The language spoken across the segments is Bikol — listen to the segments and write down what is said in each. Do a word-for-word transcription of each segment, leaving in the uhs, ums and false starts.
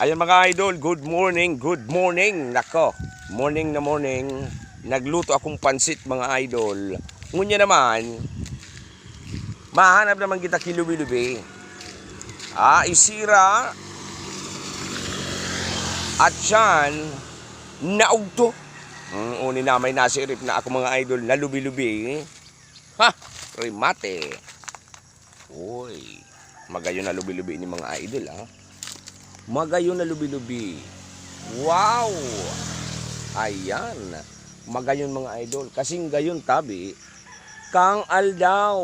Ayan mga idol, good morning, good morning. Nako, morning na morning. Nagluto akong pansit mga idol. Ngunya naman, mahanap naman kita ki lubi-lubi. Ah, isira at siyan naugto. Mm, uni na may nasirip na ako mga idol na lubi-lubi. Ha! Remate. Uy, magayon na lubi-lubi ni mga idol, ah. Magayon na lubi-lubi. Wow! Ayan. Magayon mga idol. Kasing gayon tabi, kang aldaw.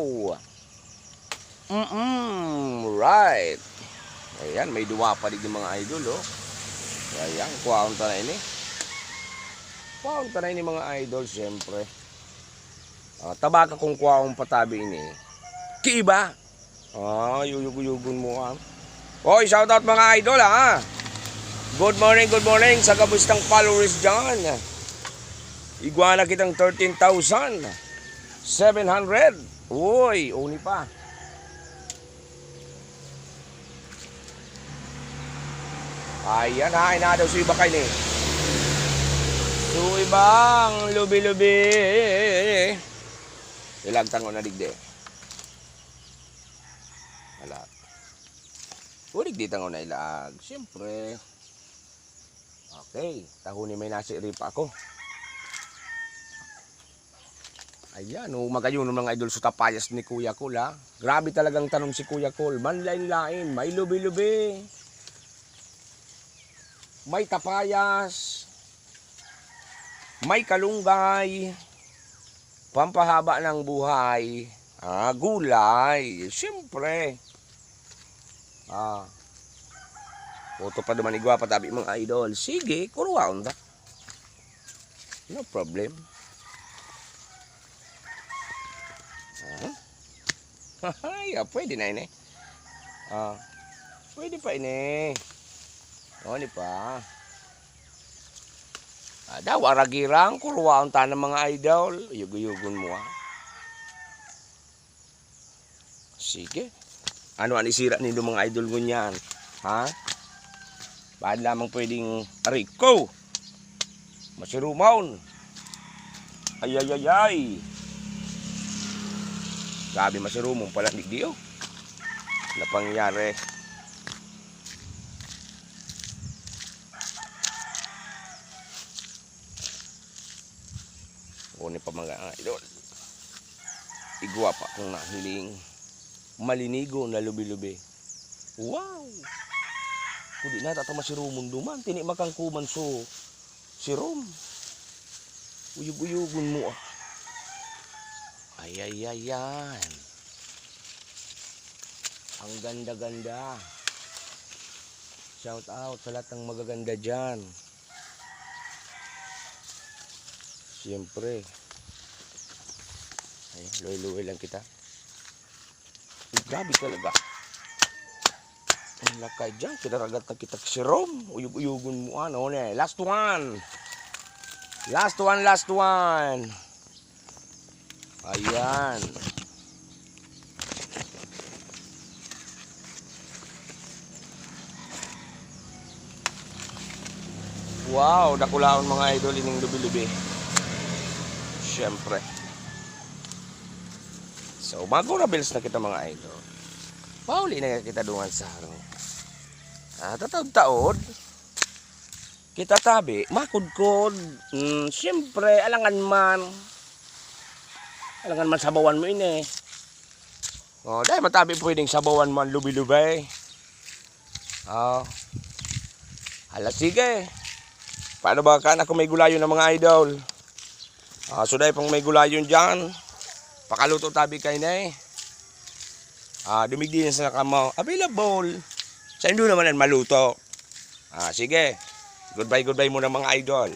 Mm, right. Ayan, may duwa pa digdi mga idol, oh. Ayan, kuhaon ta na ini. Kuhaon ta na ini mga idol, siyempre. Ah, tabaka kung kuhaon pa tabi ini. Kiiba. Ah, yuyug-yugon mo, ah. Oy, shout out mga idol, ah. Good morning, good morning sa gabos ng followers dyan. Igwa na kitang thirteen thousand seven hundred. Uy, uni pa. Ayan ha, ina daw so iba kay ni. So ibang lubi-lubi. Ilag tango na digdi. Wala. O digdi tango na ilag. Siyempre. Okay, tahuni may nasirip ako. Ayan, oh, magayon mga idol sa tapayas ni Kuya Kol, ha. Grabe talagang tanom si Kuya Kol. Manlain-lain, may lubi-lubi. May tapayas. May kalunggay. Pampahaba ng buhay. Ah, gulay. Siyempre. Ah. Puto pa duman igwa pa tabi mga idol. Sige, kuruwaon ta. No problem. Ah. Ay, ah, pwede na ini. Ah. Pwede pa ini. O, di pa. Ah, daw, aragirang, kuruwaon ta ng mga idol. Uyog-uyogon mo, ah. Sige. Ano ang isira nindo mga idol ngunyan? Ha? Bad lamang pwedeng ariko. Masirumon. Ay, ay, ay, ay. Grabe, masirumon pala digdi, oh. Napangyari. Uni pa mga idol. Igwa pa akong nahiling. Malinigo na lubi-lubi. Wow! Kudi na tata masirumon duman. Tini makangkuman so sirom. Uyog-uyogon mo, ah. Ay, ay, ay, yan. Ang ganda-ganda. Shout out sa lahat ng magaganda dyan. Siyempre. Ay, luwi-luwi lang kita. Grabe talaga. Ang lakay dyan, kinaragat na kita si Rom. Uyog-uyogon mo, ano, ne? Last one. Last one, last one. Ayan. Wow, dakulaon mga idol, ining lubi-lubi. Siyempre. So, magurabils na kita mga idol. Pauli na kita dungan sa harong. Ah, tataod-taod. Kita tabi, makudkod. Mm, siyempre, alangan man. Alangan man sabawan mo ini. Oh, dahil matabi pwedeng sabawan mo ang lubi-lubi. Oh. Hala, sige. Paano ba kan ako may gulayon ng mga idol? Ah, so dahil pang may gulayon dyan, pakaluto tabi kayo na eh. Ah, dumigdinan sa kamo. Available. Sa indo naman ang maluto. Ah, sige. Goodbye, goodbye muna mga idol.